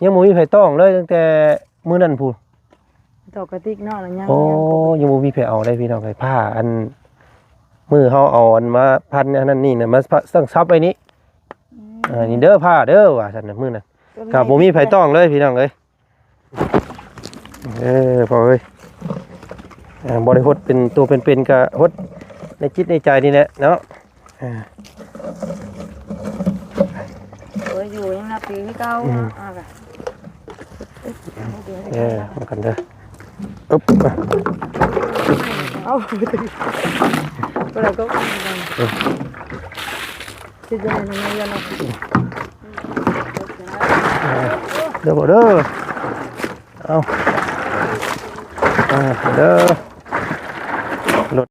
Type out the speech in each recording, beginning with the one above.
ຍັງບໍ່ມີໃຜຕ້ອງເລີຍ ຕັ້ງແຕ່ມື້ນັ້ນພຸ້ນ. ຕອກກະຕິກເນາະ ລະຍັງ ໂອ້ ຍັງບໍ່ມີໃຜເອົາໄດ້ພີ່ນ້ອງເອີຍ. ຜ້າອັນ ມື້ເຮົາເອົາອັນມາພັນອັນນັ້ນນີ້ນະ ມາສ- ສັບໄວ້ນີ້ ອືມ ອ່າ ນີ້ເດີຜ້າເດີ ວ່າຊັ້ນນະ ມື້ນັ້ນ ກໍບໍ່ມີໃຜຕ້ອງເລີຍພີ່ນ້ອງເອີຍ. ເອີ ພໍ່ເອີຍ ອ່າ ບໍ່ໄດ້ຫົດເປັນຕົວເປັນໆ ກໍຫົດໃນຈິດໃນໃຈນີ້ແຫຼະເນາະ. ອ່າ ໂອ້ຍ ຢູ່ຍັງນັບຖືຄືເກົ່າ ອືມ ເນາະ ອ່າ ເອີ ມາກັນເດີ ອຶບ ເອົາ ບໍ່ໄດ້ກໍ ເອີ ເຮັດຈັ່ງໃດນະ ແມ່ນລະ ເດີບໍ່ເດີ ເອົາ ອ່າ ເດີ ລົດ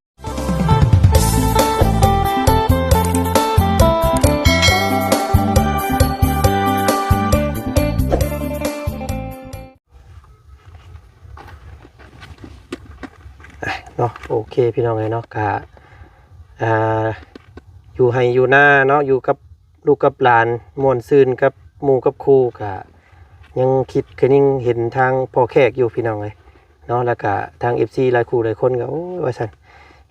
ເນາະ ໂອເຄ ພີ່ນ້ອງເອີຍເນາະ ກະ ອ່າ ຢູ່ໄຮ່ຢູ່ນາເນາະ ຢູ່ກັບລູກກັບຫຼານ ມ່ວນຊື່ນກັບໝູ່ກັບຄູ່ ກະຍັງຄິດຄະຍິງເຫັນທາງພໍ່ແຂກຢູ່ ພີ່ນ້ອງເອີຍເນາະ. ແລ້ວກະທາງເອັຟຊີຫຼາຍຄູ່ຫຼາຍຄົນກໍ ໂອ້ຍ ວ່າຊັ້ນ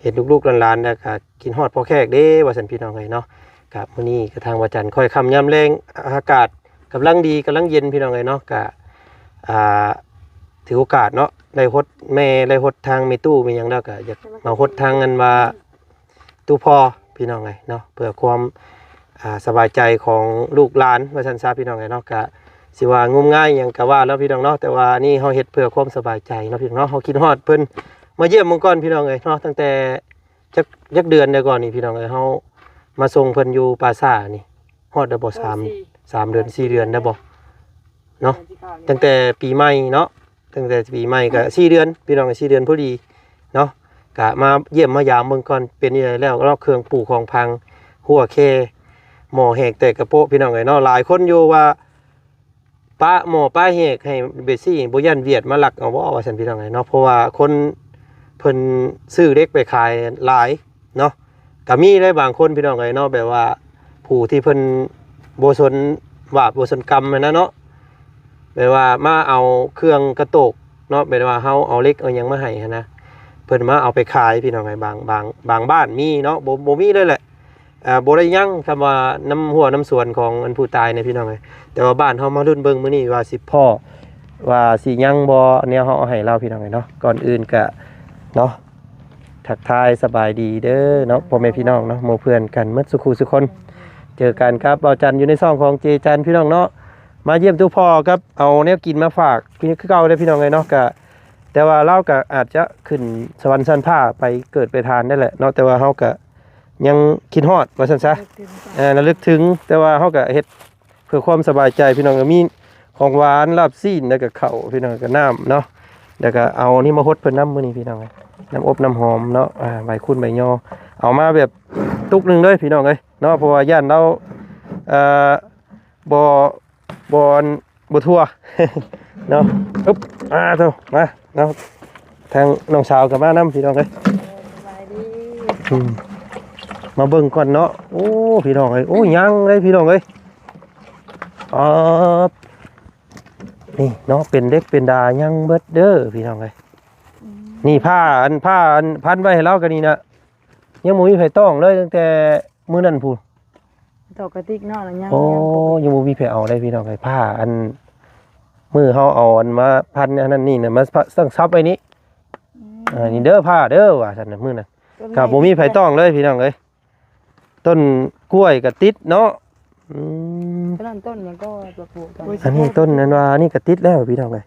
ເຫັນລູກໆຫຼານໆ ແລ້ວກະຄິດຮອດພໍ່ແຂກເດ້ ວ່າຊັ້ນ ພີ່ນ້ອງເອີຍເນາະ. ກະມື້ນີ້ກະທາງວາຈັນ ຄ່ອຍຄ່ຳຍາມແລງ ອາກາດ ກຳລັງດີ ກຳລັງເຢັນ ພີ່ນ້ອງເອີຍເນາະ. ກະ ອ່າ ຖືໂອກາດເນາະ ໄດ້ຫົດແມ່ ໄດ້ຫົດທາງແມ່ຕູ້ແມ່ຫຍັງແລ້ວ ກະຢາກມາຫົດທາງອັນວ່າຕູ້ພໍ່ ພີ່ນ້ອງເອີຍເນາະ ເພື່ອຄວາມ ອ່າ ສະບາຍໃຈຂອງລູກຫຼານ ວ່າຊັ້ນຊະ ພີ່ນ້ອງເອີຍເນາະ. ກະຊິວ່າງມງາຍຫຍັງກະວ່າແລ້ວ ພີ່ນ້ອງເນາະ ແຕ່ວ່າອັນນີ້ເຮົາເຮັດເພື່ອຄວາມສະບາຍໃຈເນາະ ພີ່ນ້ອງເນາະ. ເຮົາຄິດຮອດເພິ່ນ ມາຢ້ຽມເບິ່ງກ່ອນ ພີ່ນ້ອງເອີຍເນາະ ຕັ້ງແຕ່ ຈັກ ຈັກເດືອນແລ້ວກ່ອນນີ້ ພີ່ນ້ອງເອີຍ ເຮົາມາສົ່ງເພິ່ນຢູ່ປ່າຊ້ານີ້ ຮອດແລ້ວບໍ່? ເອີ ສາມ ສີ່ ສາມເດືອນ ສີ່ເດືອນແລ້ວບໍ່ເນາະ? ຕັ້ງແຕ່ປີໃໝ່ເນາະ ຕັ້ງແຕ່ປີໃໝ່ກໍ ອືມ ສີ່ເດືອນ ພີ່ນ້ອງເອີຍ ສີ່ເດືອນພໍດີເນາະ. ກະມາຢ້ຽມມາຢາມເບິ່ງກ່ອນ ເປັນຈັ່ງໃດແລ້ວເນາະ ເຄື່ອງປູຂອງພັງ ຮົ້ວແຄ ໝໍ້ແຫກແຕກກະໂປະ ພີ່ນ້ອງເອີຍເນາະ. ຫຼາຍຄົນຢູ່ວ່າ ປະໝໍ້ປະແຫກໃຫ້ເບດຊີ ບໍ່ຢ້ານຫວຽດມາລັກເອົາບໍ່ ວ່າຊັ້ນ ພີ່ນ້ອງເອີຍເນາະ. ເພາະວ່າຄົນເພິ່ນຊື້ເຫຼັກໄປຂາຍຫຼາຍເນາະ ກໍມີໄດ້ບາງຄົນ ພີ່ນ້ອງເອີຍເນາະ ແບບວ່າຜູ້ທີ່ເພິ່ນບໍ່ສົນບາບບໍ່ສົນກຳຫັ້ນນະເນາະ ແບບວ່າມາເອົາເຄື່ອງກະໂຕກເນາະ ແບບວ່າເຮົາເອົາເຫຼັກເອົາຫຍັງມາໃຫ້ຫັ້ນນະ ເພິ່ນມາເອົາໄປຂາຍ ພີ່ນ້ອງເອີຍ. ບາງ ບາງ ບາງບ້ານມີເນາະ ບໍ່ ບໍ່ມີເລີຍແຫຼະ. ອ່າ ບໍ່ໄດ້ຍັງ ຄຳວ່ານຳຮົ້ວນຳສວນຂອງອັນຜູ້ຕາຍນີ້ ພີ່ນ້ອງເອີຍ. ແຕ່ວ່າບ້ານເຮົາມາລຸ້ນເບິ່ງມື້ນີ້ວ່າຊິພໍ້ ວ່າຊິຍັງບໍ່ ແນວເຮົາເອົາໃຫ້ລາວ ພີ່ນ້ອງເອີຍເນາະ. ກ່ອນອື່ນກະເນາະ ທັກທາຍສະບາຍດີເດີເນາະ ພໍ່ແມ່ພີ່ນ້ອງເນາະ ໝູ່ເພື່ອນກັນໝົດສູ່ຄູ່ສູ່ຄົນ. ເຈີກັນກັບບ່າວຈັນຢູ່ໃນຊ່ອງຂອງເຈຈັນ ພີ່ນ້ອງເນາະ. ມາຢ້ຽມຕູ້ພໍ່ກັບເອົາແນວກິນມາຝາກຄືເກົ່າເດີ ພີ່ນ້ອງເອີຍເນາະ. ກະ ແຕ່ວ່າລາວກະອາດຈະຂຶ້ນສະຫວັນຊັ້ນຟ້າໄປເກີດໄປຖານໄດ້ແຫຼະເນາະ ແຕ່ວ່າເຮົາກະ ຍັງຄິດຮອດວ່າຊັ້ນຊະ ລະລຶກເຖິງ ເອີ ລະລຶກເຖິງ ແຕ່ວ່າເຮົາກະເຮັດເພື່ອຄວາມສະບາຍໃຈ ພີ່ນ້ອງ. ກະມີຂອງຫວານ ລາບຊີ້ນ ແລ້ວກະເຂົ້າ ພີ່ນ້ອງ ກະນ້ຳເນາະ ແລ້ວກະເອົານີ້ມາຫົດເພິ່ນນຳມື້ນີ້ ພີ່ນ້ອງເອີຍ. ນ້ຳອົບນ້ຳຫອມເນາະ ອ່າ ໃບຄູນໃບຍໍ ເອົາມາແບບຕຸກໜຶ່ງເລີຍ ພີ່ນ້ອງເອີຍເນາະ ເພາະວ່າຢ້ານລາວ ເອີ ບໍ່ ບໍ່ ບໍ່ທົ່ວເນາະ. ອຶບ ອ່າ ໂທ້ ມາເນາະ ທາງນ້ອງສາວກໍມານຳ ພີ່ນ້ອງເອີຍ. ສະບາຍດີ ອືມ ມາເບິ່ງກ່ອນເນາະ. ໂອ້ ພີ່ນ້ອງເອີຍ ໂອ້ ຍັງເດ້ ພີ່ນ້ອງເອີຍ. ອາ ນີ້ເນາະ ເປັນເຫຼັກເປັນດາຍັງເບິດເດີ ພີ່ນ້ອງເອີຍ. ອືມ ນີ້ຜ້າ ອັນ ຜ້າ ອັນ ພັນໄວ້ໃຫ້ລາວກໍນີ້ນະ ຍັງບໍ່ມີໃຜຕ້ອງເລີຍ ຕັ້ງແຕ່ມື້ນັ້ນພຸ້ນ. ຕອກກະຕິກເນາະ ລະຍັງ ໂອ້ ຍັງບໍ່ມີໃຜເອົາໄດ້ ພີ່ນ້ອງເອີຍ. ຜ້າອັນ ມື້ເຮົາເອົາອັນມາພັນອັນນັ້ນນີ້ນະ ມາສ- ສັບໄວ້ນີ້ ອືມ ອ່າ ນີ້ເດີຜ້າເດີ ວ່າຊັ້ນນະ ມື້ນັ້ນ ກໍບໍ່ມີໃຜຕ້ອງເລີຍ ພີ່ນ້ອງເອີຍ. ຕົ້ນກ້ວຍກໍຕິດເນາະ ອືມ ຕົ້ນນັ້ນຕົ້ນຫຍັງກໍ ອັນນີ້ຕົ້ນນັ້ນວ່າ ອັນນີ້ກໍຕິດແລ້ວ ພີ່ນ້ອງເອີຍ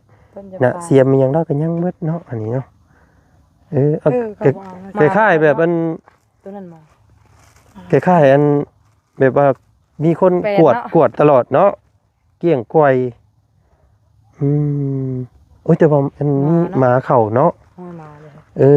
ນະ ສຽມອີ່ຫຍັງລາວກໍຍັງເບິດເນາະ ອັນນີ້ເນາະ. ເອີ ເອີ ເອົາ ກໍ ຄ້າຍໆແບບອັນ ໂຕນັ້ນບໍ່ ຄ້າຍໆອັນ ແບບວ່າມີຄົນກວດ ກວດຕະຫຼອດເນາະ ກ້ຽງກວາຍ. ອືມ ໂອ້ຍ ແຕ່ວ່າມັນມີໝາເຂົ້າເນາະ ຮອຍໝາເລີຍ. ເອີ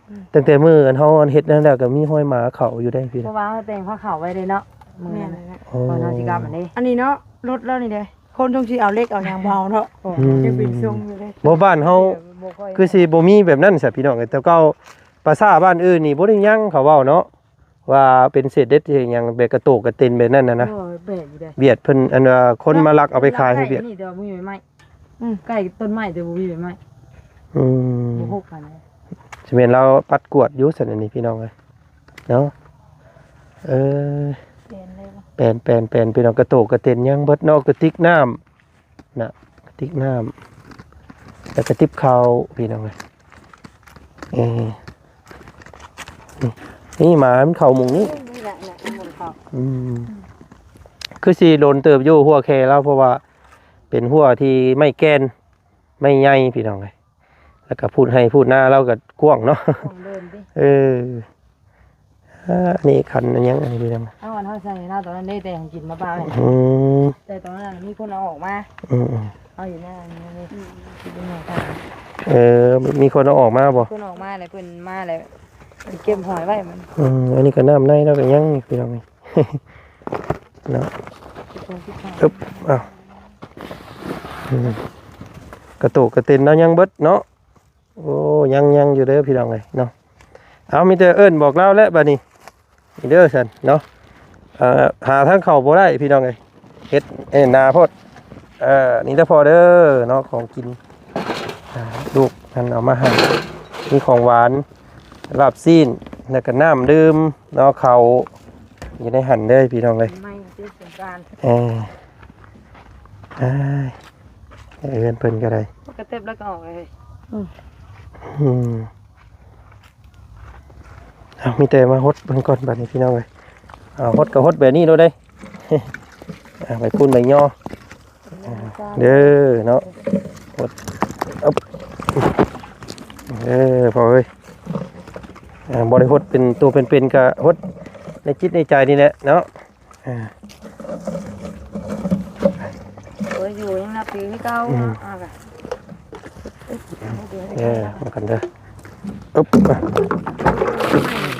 ອືມ ຕັ້ງແຕ່ມື້ອັນເຮົາອັນເຮັດນັ້ນແລ້ວ ກໍມີຮອຍໝາເຂົ້າຢູ່ໄດ໋ ພີ່ ເພາະວ່າເຮົາແຕ່ງຜ້າຂາວໄວ້ເດ້ເນາະ ມື້ນັ້ນນະ ແມ່ນແຫຼະ ກ່ອນເຮົາຊິກັບຫັ້ນເດ້. ອັນນີ້ເນາະ ລົດລາວນີ້ເດ້ ຄົນຊົງຊິເອົາເຫຼັກເອົາຫຍັງມາເອົາເນາະ. ອືມ ຍັງເປັນຊົງຢູ່ເດ້ ບໍ່ ບ້ານເຮົາຄືຊິບໍ່ມີແບບນັ້ນຊະ ພີ່ນ້ອງ. ແຕ່ເກົ່າ ພາສາບ້ານອື່ນນີ້ບໍ່ໄດ້ຍັງ ເຂົາເວົ້າເນາະ. ວ່າເປັນເສດເດັດເສດຫຍັງ ແບບກະໂຕກກະເຕັນແບບນັ້ນນະນະ. ໂອ້ຍ ແປກຢູ່ເດ້. ວຽດເພິ່ນ ອັນວ່າຄົນມາລັກເອົາໄປຂາຍໃຫ້ວຽດ. ນີ້ແຕ່ວ່າບໍ່ມີໃບໄມ້. ອືມ ໃກ້ຕົ້ນໄມ້ແຕ່ບໍ່ມີໃບໄມ້. ອືມ ບໍ່ຫົກປານໃດ. ຊິແມ່ນລາວປັດກວດຢູ່ຊັ້ນ ອັນນີ້ພີ່ນ້ອງເອີຍເນາະ. ເອີ ແປນເລີຍວະ ແປນ ແປນ ແປນ ພີ່ນ້ອງ ກະໂຕກກະເຕັນຍັງເບິດເນາະ ກະຕິກນ້ຳ ນະ ກະຕິກນ້ຳ ແລ້ວກະຕິບເຂົ້າ ພີ່ນ້ອງເອີຍ. ເອີ ນີ້ ນີ້ໝາມັນເຂົ້າມຸງນີ້. ນີ້ແຫຼະ ນີ້ແຫຼະ ມັນເຂົ້າ. ອືມ ຄືຊິດົນເຕີບຢູ່ ຮົ້ວແຄລາວ ເພາະວ່າເປັນຮົ້ວທີ່ໄມ້ແກ່ນ ໄມ້ໃຫຍ່ ພີ່ນ້ອງເອີຍ. ແລ້ວກໍພູດໄຮ່ພູດນາລາວກໍກວ້າງເນາະ. ກວ້າງເດີ່ນຕິ. ເອີ ອາ ອັນນີ້ຄັນອັນຫຍັງອັນນີ້ພີ່ນ້ອງ. ເອົາອັນເຮົາໃສ່ລາວຕອນນັ້ນເດ້ ແຕ່ໃຫ້ກິນມາປາໄວ້. ອືມ ແຕ່ຕອນນັ້ນມີຄົນເອົາອອກມາ. ອືມໆ ເອົາຢູ່ໃນອັນນີ້ ເອີ ມີຄົນເອົາອອກມາບໍ່? ຄົນເອົາອອກມາແລ້ວ ເພິ່ນມາແລ້ວ ເກັບຫອຍໄວ້ມັນ. ອືມ ອັນນີ້ກໍນ້ຳໃນລາວກໍຍັງ ພີ່ນ້ອງເອີຍ. ເນາະ ອຶບ ອ້າວ ອືມ ກະໂຕກກະເຕັນລາວຍັງເບິດເນາະ. ໂອ້ ຍັງ ຍັງຢູ່ເດີພີ່ນ້ອງເອີຍເນາະ. ເອົາ ມີແຕ່ເອີ້ນບອກລາວແຫຼະບາດນີ້ ນີ້ເດີຊັ້ນເນາະ. ເອີ ຫາທາງເຂົ້າບໍ່ໄດ້ພີ່ນ້ອງເອີຍ ເຮັດ ເອີ ໜາໂພດ. ເອີ ນີ້ເດີພໍ່ເດີເນາະ ຂອງກິນ ອາ ລູກຫັ້ນເອົາມາໃຫ້ ມີຂອງຫວານ ລາບຊີ້ນ ແລ້ວກໍນ້ຳດື່ມເນາະ ເຂົ້າຢູ່ໃນຫັ້ນເດີພີ່ນ້ອງເອີຍ. ໃໝ່ຕິ ສົງການ. ເອີ ອ້າຍ ເຮືອນເພິ່ນກໍໄດ້ ມັນກະເຕັບແລ້ວກໍອອກເລີຍ. ອືມ ເອົາ ມີແຕ່ມາຫົດເບິ່ງກ່ອນບາດນີ້ພີ່ນ້ອງເອີຍ. ເອົາ ຫົດກໍຫົດແບບນີ້ໂລດເດ້. ເອົາ ໃບຄູນໃບຍໍ່ ເດີເນາະ ຫົດ ອຶບ ເດີພໍ່ເອີຍ. ເອີ ບໍ່ໄດ້ຫົດເປັນຕົວເປັນໆ ກະຫົດໃນຈິດໃນໃຈນີ້ແຫຼະເນາະ. ເອີ ໂອ້ຍ ຢູ່ຍັງນັບຖືຄືເກົ່າ. ອືມ ເນາະ ເອົາກະ ເອີ ມາກັນເດີ. ອຶບ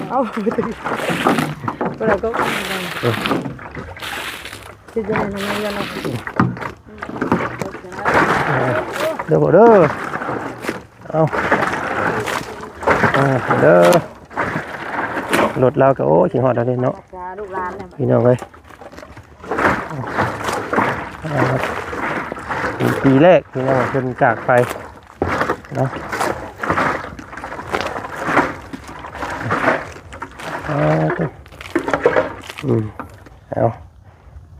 ເອົາ ບໍ່ໄດ້ກໍ ເອີ ເຮັດຈັ່ງໃດນະ ຍັງລະ ເດີບໍ່ເດີ. ເອົາ ອ່າ ເດີ ລົດລາວກໍ ໂອ້ ຄິດຮອດລາວເດ້ເນາະ ສາທຸຫຼານ ພີ່ນ້ອງເອີຍ. ອ່າ ເປັນປີແລກພີ່ນ້ອງເພິ່ນຈາກໄປເນາະ. ອ່າ ອືມ ເອົາ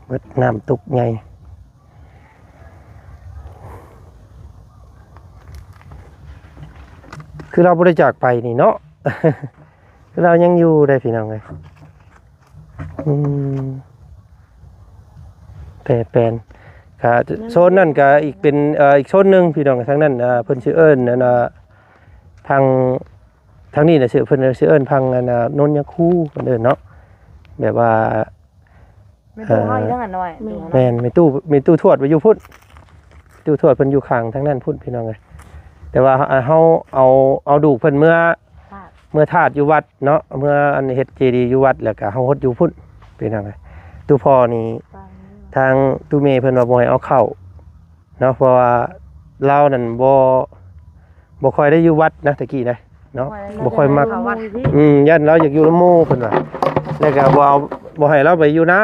ເບິດນ້ຳຕົກໃຫຍ່. ຄືລາວບໍ່ໄດ້ຈາກໄປນີ້ເນາະ ຄືລາວຍັງຢູ່ໄດ໋ພີ່ນ້ອງເອີຍ. ອືມ ແປນ ກະໂຊນນັ້ນກະອີກເປັນ ເອີ ອີກໂຊນໜຶ່ງພີ່ນ້ອງ. ທາງນັ້ນ ເອີ ເພິ່ນຊິເອີ້ນ ອັນ ທາງ ທາງນີ້ນະ ຊິເພິ່ນຊິເອີ້ນພັງ ອັນ ໂນນຍາຄູ ເພິ່ນເອີ້ນເນາະ ແບບວ່າ ແມ່ຕູ້ເຮົາຢູ່ທາງນັ້ນໜ້ອຍ. ແມ່ນ ແມ່ຕູ້ ແມ່ຕູ້ທວດໄປຢູ່ພຸ້ນ ຕູ້ທວດເພິ່ນຢູ່ຂ້າງທາງນັ້ນພຸ້ນ ພີ່ນ້ອງເອີຍ. ແຕ່ວ່າ ເຮົາ ເຮົາເອົາ ເອົາດູກເພິ່ນເມືອ ເມືອທາດຢູ່ວັດເນາະ ເມືອ ອັນ ເຮັດເຈດີຢູ່ວັດ ແລ້ວກະເຮົາຫົດຢູ່ພຸ້ນ ພີ່ນ້ອງເອີຍ. ຕູ້ພໍ່ນີ້ ທາງຕູ້ແມ່ເພິ່ນວ່າບໍ່ໃຫ້ເອົາເຂົ້າເນາະ ເພາະວ່າລາວນັ້ນບໍ່ ບໍ່ຄ່ອຍໄດ້ຢູ່ວັດນະ ແຕ່ກີ້ນະເນາະ ບໍ່ຄ່ອຍມັກ. ອືມ ຢ້ານລາວຢາກຢູ່ນຳໝູ່ເພິ່ນວ່າ ແລ້ວກໍບໍ່ເອົາ ບໍ່ໃຫ້ລາວໄປຢູ່ນາ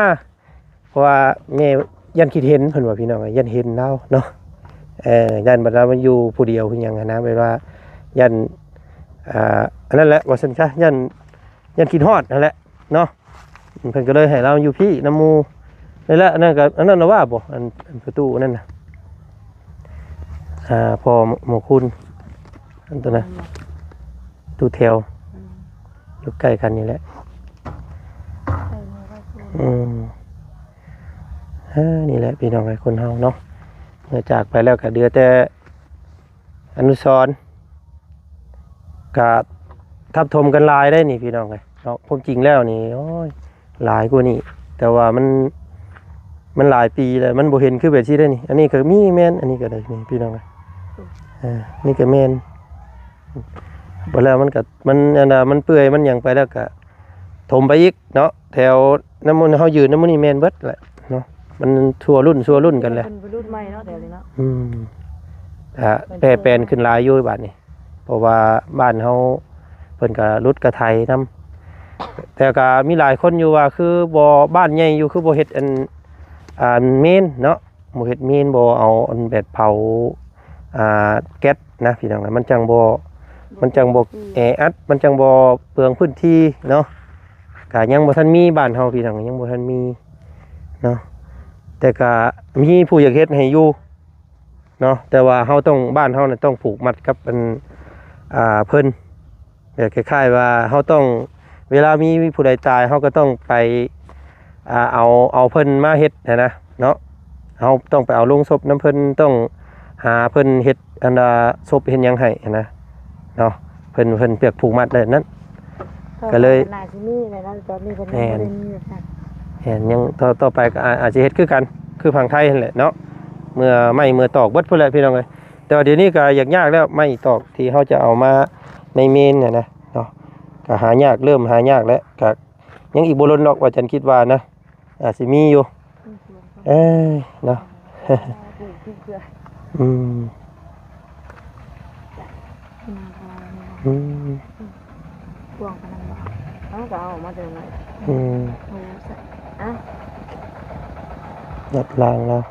ເພາະວ່າແມ່ຢ້ານຄິດເຫັນ ເພິ່ນວ່າ ພີ່ນ້ອງ ຢ້ານເຫັນລາວເນາະ. ເອີ ຢ້ານບັດລາວມາຢູ່ຜູ້ດຽວຄືຫຍັງຫັ້ນນະ ແບບວ່າຢ້ານ ອ່າ ອັນນັ້ນແຫຼະ ວ່າຊັ້ນຊະ ຢ້ານ ຢ້ານຄິດຮອດຫັ້ນແຫຼະເນາະ. ເພິ່ນກໍເລີຍໃຫ້ລາວຢູ່ພີ້ນຳໝູ່ນີ້ແຫຼະ. ອັນນັ້ນກໍ ອັນນັ້ນລະວ່າບໍ່ ອັນ ອັນປະຕູນັ້ນນະ ອ່າ ພໍ່ໝໍຄູນ ອັນໂຕນັ້ນ ຕູ້ແຖວ ອືມ ຢູ່ໃກ້ກັນນີ້ແຫຼະ. ເອີ ອືມ ເອີ ນີ້ແຫຼະພີ່ນ້ອງເອີຍ ຄົນເຮົາເນາະ ເມື່ອຈາກໄປແລ້ວກໍເຫຼືອແຕ່ ອະນຸສອນ ກະທັບຖົມກັນຫຼາຍໄດ໋ນີ້ພີ່ນ້ອງເອີຍເນາະ. ຄວາມຈິງແລ້ວນີ້ ໂອ້ຍ ຫຼາຍກວ່ານີ້ ແຕ່ວ່າມັນ ມັນຫຼາຍປີແລ້ວ ມັນບໍ່ເຫັນຄືແບບຊີ້ໄດ໋ນີ້. ອັນນີ້ກໍມີແມ່ນ ອັນນີ້ກໍໄດ້ນີ້ພີ່ນ້ອງເອີຍ ເອີ ນີ້ກໍແມ່ນ. ບໍ່ແລ້ວມັນກໍ ມັນ ອັນນ່າ ມັນເປື່ອຍ ມັນຫຍັງໄປແລ້ວກໍຖົມໄປອີກ ເນາະ ແຖວນ້ຳມັນເຮົາຢືນນ້ຳມັນນີ້ແມ່ນເບິດແຫຼະເນາະ ມັນຊົ່ວລຸ້ນຊົ່ວລຸ້ນກັນແຫຼະ ເປັນລຸ້ນໃໝ່ເນາະ ແຖວນີ້ເນາະ. ອືມ ກະແຜ່ແປນຂຶ້ນຫຼາຍຢູ່ບາດນີ້ ເພາະວ່າບ້ານເຮົາເພິ່ນກະຫຼຸດກະໄຖນຳ ແຕ່ກໍມີຫຼາຍຄົນຢູ່ວ່າ ຄືບໍ່ ບ້ານໃຫຍ່ຢູ່ ຄືບໍ່ເຮັດອັນ ອ່າ ເມນເນາະ ບໍ່ເຮັດເມນ ບໍ່ເອົາອັນແບບເຜົາ ອ່າ ແກັສນະພີ່ນ້ອງ ມັນຈັ່ງບໍ່ ມັນຈັ່ງບໍ່ແອອັດ ມັນຈັ່ງບໍ່ເປືອງພື້ນທີ່ເນາະ. ກະຍັງບໍ່ທັນມີ ບ້ານເຮົາພີ່ນ້ອງ ຍັງບໍ່ທັນມີເນາະ ແຕ່ກະມີຜູ້ຢາກເຮັດໃຫ້ຢູ່ເນາະ ແຕ່ວ່າເຮົາຕ້ອງ ບ້ານເຮົານະຕ້ອງຜູກມັດກັບອັນ ອ່າ ເພິ່ນ ແບບຄ້າຍໆວ່າເຮົາຕ້ອງ ເວລາມີ ມີຜູ້ໃດຕາຍ ເຮົາກໍຕ້ອງໄປ ອ່າ ເອົາ ເອົາເພິ່ນມາເຮັດຫັ້ນນະເນາະ ເຮົາຕ້ອງໄປເອົາໂລງສົບນຳເພິ່ນ ຕ້ອງຫາເພິ່ນເຮັດ ອັນວ່າສົບເຮັດຫຍັງໃຫ້ຫັ້ນນະເນາະ ເພິ່ນ ເພິ່ນເປັກຜູກມັດໄດ້ນັ້ນ ກໍເລີຍ ໜ້າຊິມີແຫຼະເນາະ ຕອນນີ້ເພິ່ນຍັງ ແມ່ນ ບໍ່ໄດ້ມີແບບນັ້ນ ແມ່ນ ຍັງ ຕໍ່ ຕໍ່ໄປກໍອາ ອາດຊິເຮັດຄືກັນ ຄືຝັ່ງໄທຫັ້ນແຫຼະເນາະ ເມື່ອໄມ້ເມື່ອຕອກເບິດພຸ້ນແຫຼະພີ່ນ້ອງເອີຍ. ແຕ່ວ່າດຽວນີ້ກໍຢາກຍາກແລ້ວ ໄມ້ຕອກທີ່ເຮົາຈະເອົາມາໃນເມນຫັ້ນນະເນາະ ກໍຫາຍາກ ເລີ່ມຫາຍາກແລ້ວ ກໍຍັງອີກບໍ່ດົນດອກ ວ່າຈັນຄິດວ່ານະ ອາດຊິມີຢູ່ ເອີຍເນາະ ອືມ ອືມ ພວງປານນັ້ນບໍ່? ເຮົາກໍເອົາອອກມາແຕ່ນັ້ນ ອືມ ໂອ້ ອະ ລັດລາງແລ້ວ.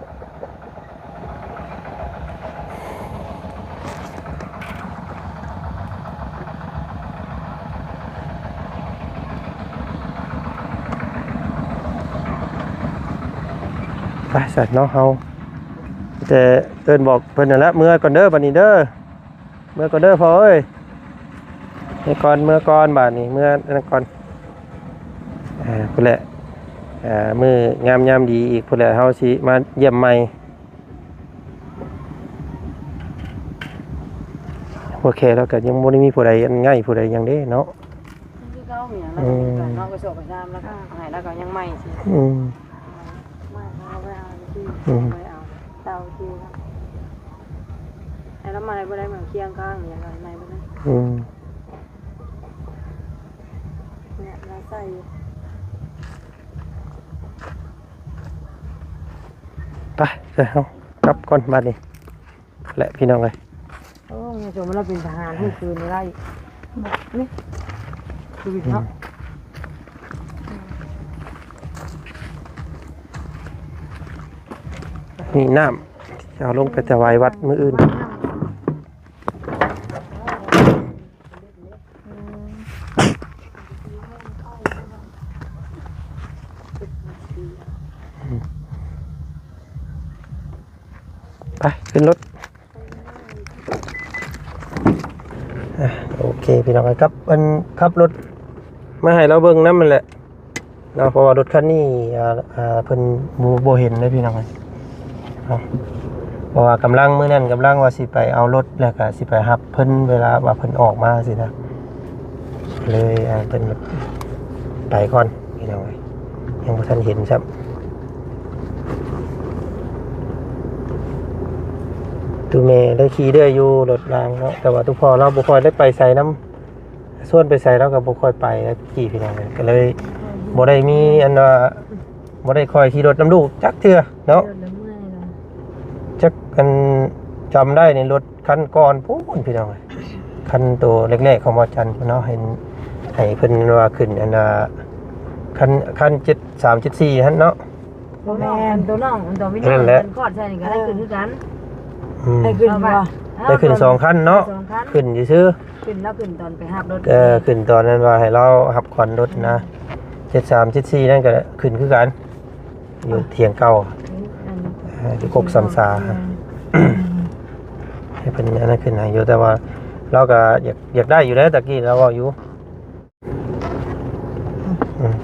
ໄປຊັ້ນເນາະ ເຮົາແຕ່ເອີ້ນບອກເພິ່ນນັ້ນແຫຼະ ເມືອກ່ອນເດີ ບັດນີ້ເດີ ເມືອກ່ອນເດີພໍ່ເອີຍ ເມືອກ່ອນ ເມືອກ່ອນ ບາດນີ້ເມືອນັ້ນກ່ອນ ເອີ ພຸ້ນແຫຼະ ເອີ ມື້ງາມຍາມດີອີກພຸ້ນແຫຼະ ເຮົາຊິມາຢ້ຽມໃໝ່. ພວກແຂກລາວກໍຍັງບໍ່ໄດ້ມີຜູ້ໃດອັນໃຫຍ່ຜູ້ໃດຫຍັງເດ້ເນາະ ຄືເກົ່າມີຫຍັງລະ ອືມ ເນາະ ກະສອບກະຊາມລະກະໃຫ້ລະກະຍັງໃໝ່ຊິ ອືມ ໃໝ່ເອົາໄວ້ເອົາ ອືມ ໄວ້ເອົາເຕົາທີ່ລະ ໃຫ້ລະໃໝ່ບໍ່ໄດ້ ເໝືອນຄຽງຂ້າງຫຍັງໃໝ່ບໍ່ໄດ້ ອືມ ເນຍລະໃສ່ຢູ່ ໄປ ເດີ ເຮົາກັບກ່ອນບາດນີ້ແຫຼະພີ່ນ້ອງເອີຍ ໂອ້ ແມ່ຊົມລາວເປັນທະຫານ ຮູ້ຄືນໄດ້ ນີ້ ຊີວິດເນາະ ອືມ ນີ້ນ້ຳ ເອົາລົງໄປຖວາຍວັດມື້ອື່ນ. ໄປ ຂຶ້ນລົດ ອ່ະ ໂອເຄ ພີ່ນ້ອງເອີຍ ກັບອັນຂັບລົດມາໃຫ້ລາວເບິ່ງນຳຫັ້ນແຫຼະ ເນາະ ເພາະວ່າລົດຄັນນີ້ ອ່າ ອ່າ ເພິ່ນບໍ່ ບໍ່ເຫັນເດ້ພີ່ນ້ອງເອີຍເນາະ ເພາະວ່າກຳລັງ ມື້ນັ້ນກຳລັງວ່າຊິໄປເອົາລົດ ແລ້ວກະຊິໄປຮັບເພິ່ນເວລາວ່າເພິ່ນອອກມາຊີ້ນະ ເລີຍ ອ່າ ເພິ່ນໄປກ່ອນພີ່ນ້ອງເອີຍ ຍັງບໍ່ທັນເຫັນຊ້ຳ ຕູ້ແມ່ໄດ້ຂີ່ເລື້ອຍຢູ່ລົດລາງເນາະ ແຕ່ວ່າຕູ້ພໍ່ລາວບໍ່ຄ່ອຍໄດ້ໄປໃສນຳ ຊວນໄປໃສລາວກໍບໍ່ຄ່ອຍໄປແລ້ວກີ້ພີ່ນ້ອງເອີຍ ກໍເລີຍບໍ່ໄດ້ມີອັນວ່າ ບໍ່ໄດ້ຄ່ອຍຂີ່ລົດນຳລູກຈັກເທື່ອເນາະ ຂີ່ລົດແລ້ວເມື່ອຍເນາະ ຈັກອັນຈຳໄດ້ນີ້ລົດຄັນກ່ອນພຸ້ນພີ່ນ້ອງເອີຍ ຄັນໂຕແລກໆຂອງບ່າວຈັນພຸ້ນເນາະ ເຫັນໃຫ້ເພິ່ນວ່າຂຶ້ນອັນວ່າ ຄັນ ຄັນເຈັດສາມເຈັດສີ່ຫັ້ນເນາະ ບໍ່ແມ່ນ ໂຕນ້ອງ ໂຕມີນ້ອງ ອັນນັ້ນແຫຼະ ເພິ່ນຄອດໃສ່ນີ້ກໍໄດ້ຂຶ້ນຄືກັນ ອືມ ໄດ້ຂຶ້ນບໍ່? ໄດ້ຂຶ້ນສອງຄັນເນາະ ສອງຄັນ ຂຶ້ນຊື່ໆ ຂຶ້ນ ລາວຂຶ້ນຕອນໄປຮັບລົດ ເອີ ຂຶ້ນຕອນນັ້ນວ່າໃຫ້ລາວຮັບຂວັນລົດນະ ເຈັດສາມເຈັດສີ່ນັ້ນກໍຂຶ້ນຄືກັນ ຢູ່ຖຽງເກົ່າ ເອີ ຢູ່ກົກສຳສາ ອືມ ໃຫ້ເພິ່ນອັນນັ້ນຂຶ້ນໃຫ້ຢູ່ ແຕ່ວ່າລາວກໍຢາກ ຢາກໄດ້ຢູ່ແລ້ວ ຕະກີ້ລາວເວົ້າຢູ່ ອືມ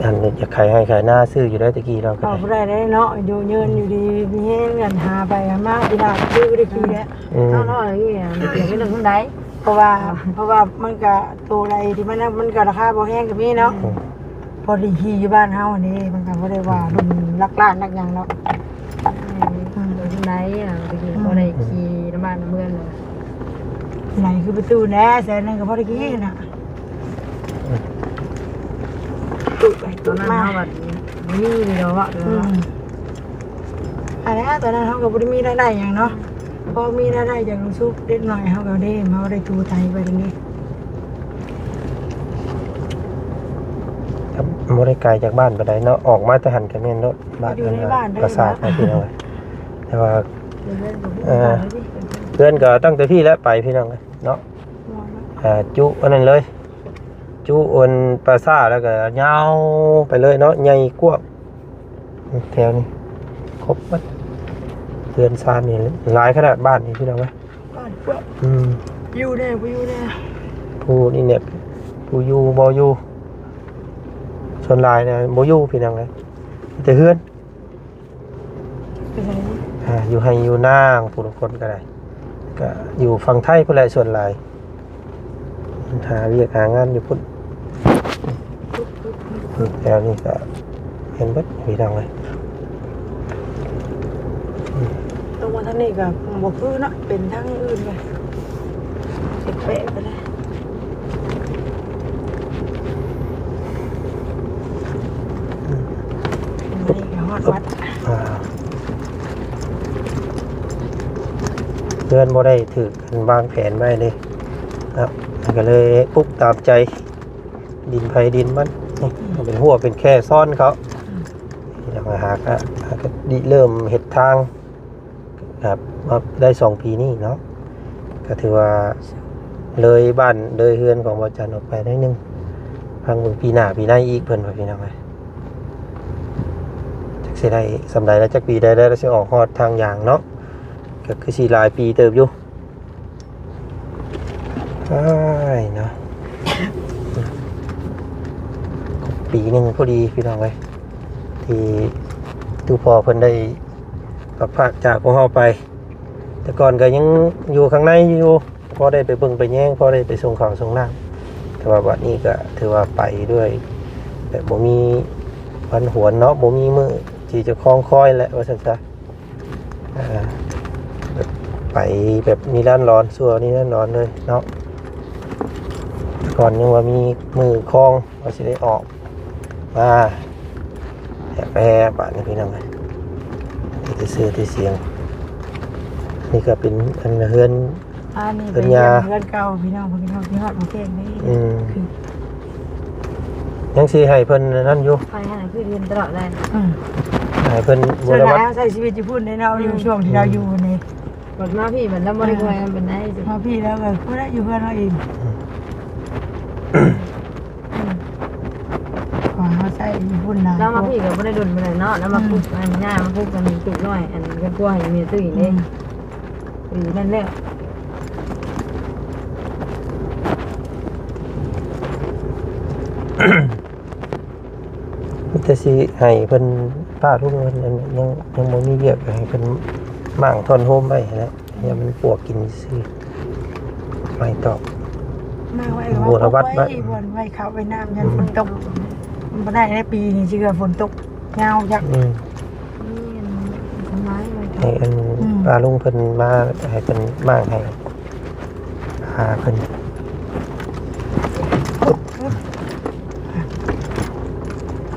ອັນຢາກຂາຍໄຮ່ຂາຍນາຊື້ຢູ່ໄດ້ຕະກີ້ລາວກໍ ເວົ້າບໍ່ໄດ້ເດ້ເນາະ ຢູ່ເຍິນຢູ່ດີມີແຮງ ອັນຫາໄປຫາມາ ປີໜ້າຄືໄດ້ຂີ່ແລ້ວ ອືມ ເນາະ ເນາະ ອັນນີ້ ເປັນເລື່ອງໃດ ເພາະວ່າ ເພາະວ່າມັນກະໂຕໃດທີ່ມັນ ມັນກະລາຄາບໍ່ແພງກໍມີເນາະ ອືມ ພໍໄດ້ຂີ່ຢູ່ບ້ານເຮົານີ້ ມັນກໍບໍ່ໄດ້ວ່າເປັນຫຼັກລ້ານຫຼັກຫຍັງເນາະ ອືມ ເປັນໃດ ອືມ ພໍໄດ້ຂີ່ນຳບ້ານນຳເມືອງ ໃຫຍ່ຄືປະຕູແດ່ ແສນໜຶ່ງກໍພໍໄດ້ຂີ່ນະ ຕຸໄປຕຸມາ ຕອນນັ້ນເຮົາບັດບໍ່ມີດອກ ອືມ ອັນນັ້ນ ຕອນນັ້ນເຮົາກໍບໍ່ໄດ້ມີລາຍໄດ້ຫຍັງເນາະ ພໍມີລາຍໄດ້ຈາກລູກຊຸບເດັກນ້ອຍ ເຮົາກໍໄດ້ ເຮົາໄດ້ຕູໄຖໄປເດນີ້ ບໍ່ໄດ້ໄກຈາກບ້ານປານໃດເນາະ ອອກມາແຕ່ຫັ້ນກໍແມ່ນໂລດ ບ້ານ ຢູ່ໃນບ້ານ ອັນນ່າ ໄດ້ ປາສາດນະພີ່ນ້ອງເອີຍ ແຕ່ວ່າ ເອີ ເຮືອນກໍຢູ່ບ້ານແລ້ວຕິ ເຮືອນກໍຕັ້ງແຕ່ພີ້ແຫຼະໄປ ພີ່ນ້ອງເອີຍເນາະ ອ່າ ຈຸອັນນັ້ນເລີຍ ຈຸອັນປາສາດ ແລ້ວກໍຍາວໄປເລີຍເນາະ ໃຫຍ່ກວ້າງ ແຖວນີ້ຄົບໝົດ ເຮືອນຊານນີ້ຫຼາຍຂະໜາດ ບ້ານນີ້ ພີ່ນ້ອງເອີຍ ບ້ານກວ້າງ ອືມ ຢູ່ແດ່ບໍ່ຢູ່ແດ່ ຜູ້ນີ້ແຫຼະ ຜູ້ຢູ່ບໍ່ຢູ່ ສ່ວນຫຼາຍນະບໍ່ຢູ່ ພີ່ນ້ອງເອີຍ ມີແຕ່ເຮືອນ ໄປໃສນີ້ ອ່າ ຢູ່ໄຮ່ຢູ່ນາ ຜູ້ລາງຄົນກໍໄດ້ ກໍຢູ່ຝັ່ງໄທພຸ້ນແຫຼະ ສ່ວນຫຼາຍ ຫາວຽກຫາງານຢູ່ພຸ້ນ ແຖວນີ້ກໍເຫັນເບິດ ພີ່ນ້ອງເອີຍ ຕົງມາທາງນີ້ກໍບໍ່ຄືເນາະ ເປັນທາງອື່ນໄປ ແປະໆໄປເລີຍ ນີ້ກໍຮອດວັດ ອ່າ ເຮືອນບໍ່ໄດ້ຖືກ ວາງແຜນໄວ້ເດ້ເນາະ ມັນກໍເລີຍປຸກຕາມໃຈ ດິນໃຜດິນມັນ ນີ້ເປັນຮົ້ວເປັນແຄຊ້ອນເຂົາ ອືມ ແລ້ວກໍຫາກະ ຫາກະລິເລີ່ມເຮັດທາງ ຄັບ ມາໄດ້ສອງປີນີ້ເນາະ ກໍຖືວ່າເລີຍບ້ານເລີຍເຮືອນຂອງບ່າວຈັນອອກໄປໜ້ອຍໜຶ່ງ ຟັງເບິ່ງປີໜ້າປີໃນອີກ ເພິ່ນວ່າ ພີ່ນ້ອງເອີຍ ຈັກຊິໄດ້ສ່ຳໃດ ແລະ ຈັກປີໃດ ແລະ ຊິອອກຮອດທາງຢາງເນາະ ກໍຄືຊິຫຼາຍປີເຕີບຢູ່ ອ້າຍເນາະ ຄົບປີໜຶ່ງພໍດີພີ່ນ້ອງເອີຍ ທີ່ ທີ່ພໍ່ເພິ່ນໄດ້ພັດພາກຈາກພວກເຮົາໄປ ແຕ່ກ່ອນກໍຍັງຢູ່ຂ້າງໃນຢູ່ ພໍໄດ້ໄປເບິ່ງໄປແຍງ ພໍໄດ້ໄປສົ່ງເຂົ້າສົ່ງນ້ຳ ແຕ່ວ່າບັດນີ້ກໍຖືວ່າໄປດ້ວຍແບບບໍ່ມີວັນຫວນເນາະ ບໍ່ມີມື້ທີ່ຈະຄອງຄອຍແຫຼະ ວ່າຊັ້ນຊະ. ອ່າ ແບບໄປແບບນິລັນດອນ ຊົ່ວນິລັນດອນເລີຍເນາະ. ກ່ອນຍັງວ່າມີມື້ຄອງວ່າຊິໄດ້ອອກມາ ແຮະແປະບາດນີ້ພີ່ນ້ອງເອີຍ ມີແຕ່ຊື່ແຕ່ສຽງ. ນີ້ກໍເປັນອັນເຮືອນ ອັນນີ້ ເຮືອນ ເປັນຍາ ເຮືອນເກົ່າພີ່ນ້ອງ ເພິ່ນເຮົາຊິຮອດບໍ່ແຈ້ງເດ້. ອືມ ຍັງຊິໃຫ້ເພິ່ນນັ້ນຢູ່ ໃຫ້ ໃຫ້ຄືເຫັນຕະຫຼອດເລີຍ. ອືມ ໃຫ້ເພິ່ນ ສ່ວນຫຼາຍເຮົາໃຊ້ຊີວິດຢູ່ພຸ້ນເດ້ເນາະ ຢູ່ ອືມ ຊ່ວງທີ່ເຮົາຢູ່ນີ້ ບັດມາພີ້ບັດລາວບໍ່ໄດ້ ອ່າ ຄ່ອຍອັນປານໃດ. ມາພີ້ແລ້ວກໍບໍ່ໄດ້ຢູ່ເຮືອນເຮົາເອງ. ອືມ ອືມ ເພາະວ່າເຮົາໃຊ້ຢູ່ພຸ້ນຫຼາຍ ລາວມາພີ້ກໍບໍ່ໄດ້ດົນປານໃດເນາະ ລາວມາ ອືມ ປຸກອັນຍ່າມາປຸກອັນຕຸກນ້ອຍ ອັນເຮືອນຄົວໃຫ້ເມຍຕຸ້ຍເດ້. ອືມ ເອີ ນັ້ນແຫຼະ ມີແຕ່ຊິໃຫ້ເພິ່ນ ປ້າລຸງເພິ່ນ ຍັງ ຍັງບໍ່ມີວຽກ ໃຫ້ເພິ່ນມ້າງທ່ອນໂຮມໄວ້ຫັ້ນແຫຼະ ຢ້ານມັນປວກກິນຊື່ ໄມ້ຕອກ ມ້າງໄວ້ ບົວລະວັດໄວ້ ໄວ້ ບ່ອນໄວ້ເຂົ້າໄວ້ນ້ຳ ຢ້ານ ອືມ ຝົນຕົກ. ບໍ່ໄດ້ໃນປີນີ້ ຊິເກີດຝົນຕົກຍາວຈັກ. ອືມ ນີ້ອັນ ຕົ້ນໄມ້ໄວ້ ໃຫ້ອັນ ອືມ ປ້າລຸງເພິ່ນມາ ໃຫ້ເພິ່ນມ້າງໃຫ້ ຫາເພິ່ນ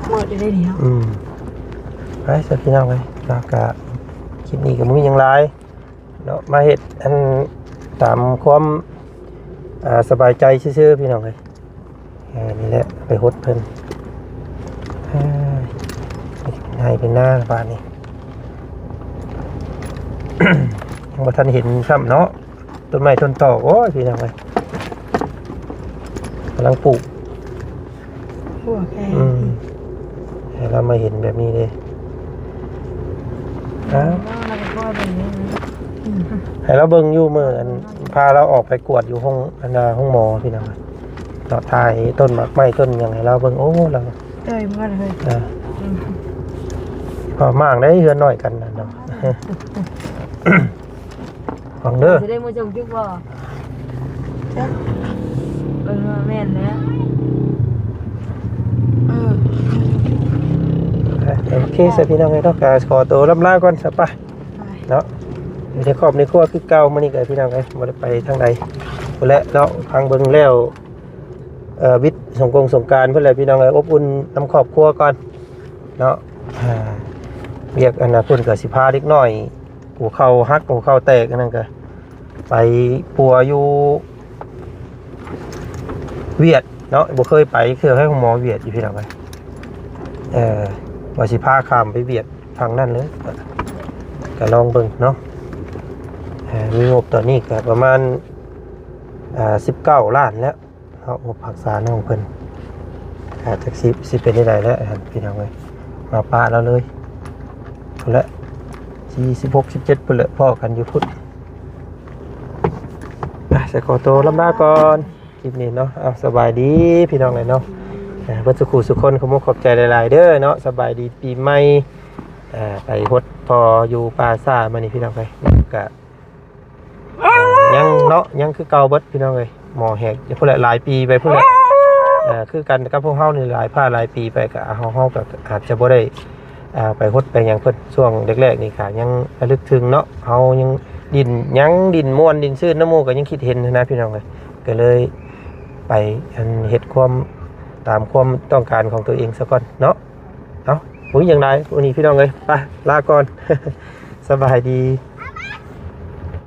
ໝົດຢູ່ເດ້ນີ້ເນາະ. ອືມ ໄປຊະພີ່ນ້ອງເອີຍ ແລ້ວກະຄລິບນີ້ກໍບໍ່ມີຫຍັງຫຼາຍເນາະ ມາເຮັດອັນຕາມຄວາມ ອ່າ ສະບາຍໃຈຊື່ໆ ພີ່ນ້ອງເອີຍ. ເອີ ນີ້ແຫຼະ ໄປຫົດເພິ່ນ ເອີ ເປັນໄຮ່ເປັນນາບາດນີ້ ຍັງບໍ່ທັນເຫັນຊ້ຳເນາະ ຕົ້ນໄມ້ຕົ້ນຕອກ. ໂອ້ຍ ພີ່ນ້ອງເອີຍ ກຳລັງປູກ ຫົວແກ ອືມ ໃຫ້ລາວມາເຫັນແບບນີ້ເດ້. ອ້າວ ໃຫ້ລາວເບິ່ງຢູ່ມື້ອັນ ພາລາວອອກໄປກວດຢູ່ໂຮງ ອັນນ່າ ໂຮງໝໍພີ່ນ້ອງ ເນາະ ຖ່າຍຕົ້ນໝາກໄມ້ຕົ້ນຫຍັງໃຫ້ລາວເບິ່ງ. ໂອ້ ລາວເອີຍ ມັນເລີຍ ອ່າ ອືມ ກໍມ້າງໄດ້ເຮືອນນ້ອຍກັນນະເນາະ. ຟັງເດີ ຊິໄດ້ມາສົ່ງຈຸກບໍ່? ຈັກ ເອີ ແມ່ນແລ້ວ ເອີ ໂອເຄຊະພີ່ນ້ອງເອີຍເນາະ ກໍຂໍໂຕລ່ຳລາກ່ອນຊະປະ ເນາະ ຢູ່ໃນຄອບໃນຄົວຄືເກົ່າ. ມື້ນີ້ກໍພີ່ນ້ອງເອີຍ ບໍ່ໄດ້ໄປທາງໃດພຸ້ນແຫຼະເນາະ ພັງເບິ່ງແລ້ວ ເອີ ວິດສົງກົງສົງການພຸ້ນແຫຼະພີ່ນ້ອງເອີຍ ອົບອຸ່ນນຳຄອບຄົວກ່ອນເນາະ. ອ່າ ວຽກອັນນ່າ ເພິ່ນກໍຊິພາເດັກນ້ອຍ ຫົວເຂົ່າຫັກ ຫົວເຂົ່າແຕກ ອັນນັ້ນກໍໄປປົວຢູ່ຫວຽດເນາະ ບໍ່ເຄີຍໄປເທື່ອ ໃຫ້ໂຮງໝໍຫວຽດຢູ່ພີ່ນ້ອງເອີຍ. ເອີ ວ່າຊິພາຂ້າມໄປຫວຽດທາງນັ້ນເລີຍ ກໍລອງເບິ່ງເນາະ. ເອີ ມີງົບຕອນນີ້ກໍປະມານ ເອີ ສິບເກົ້າລ້ານແລ້ວເນາະ ງົບຮັກສານ້ອງເພິ່ນ. ອາດຈັກຊິ ຊິເປັນໄດ້ໃດແລ້ວພີ່ນ້ອງເອີຍ ມາປະລາວເລີຍ ພຸ້ນແຫຼະ ສີ່ສິບຫົກ ສິບເຈັດ ພຸ້ນແຫຼະ ພໍ້ກັນຢູ່ພຸ້ນ. ອ່ະ ສະຂໍໂຕລຳລາກ່ອນ ຄລິບນີ້ເນາະ. ເອົາ ສະບາຍດີພີ່ນ້ອງເອີຍເນາະ ເບິດສຸຂູສຸຄົນ ຂອບມຸກຂອບໃຈຫຼາຍໆເດີເນາະ. ສະບາຍດີປີໃໝ່ ໄປຫົດພໍຢູ່ປ່າຊ້າມື້ນີ້ພີ່ນ້ອງເອີຍ ກະຍັງເນາະ ຍັງຄືເກົ່າເບິດພີ່ນ້ອງເອີຍ. ໝໍແຫກພຸ້ນແຫຼະ ຫຼາຍປີໄປພຸ້ນແຫຼະ ຄືກັນກັບພວກເຮົານີ້ ຫຼາຍພາຫຼາຍປີໄປ ກະເຮົາ ເຮົາກະອາດຈະບໍ່ໄດ້ ອ່າ ໄປຫົດໄປຫຍັງເພິ່ນ ຊ່ວງແລກໆນີ້ກະຍັງລະລຶກເຖິງເນາະ ເຮົາຍັງດິ້ນ ຍັງດິ້ນມ່ວນດິ້ນຊື່ນນຳໝູ່ ກະຍັງຄິດເຫັນຫັ້ນນະພີ່ນ້ອງເອີຍ. ກະເລີຍໄປ ອັນ ເຮັດຄວາມ ຕາມຄວາມຕ້ອງການຂອງຕົວເອງສາກ່ອນເນາະ. ເອົ້າ ບໍ່ມີຫຍັງຫຼາຍມື້ນີ້ພີ່ນ້ອງເອີຍ ໄປ ລາກ່ອນ ສະບາຍດີ.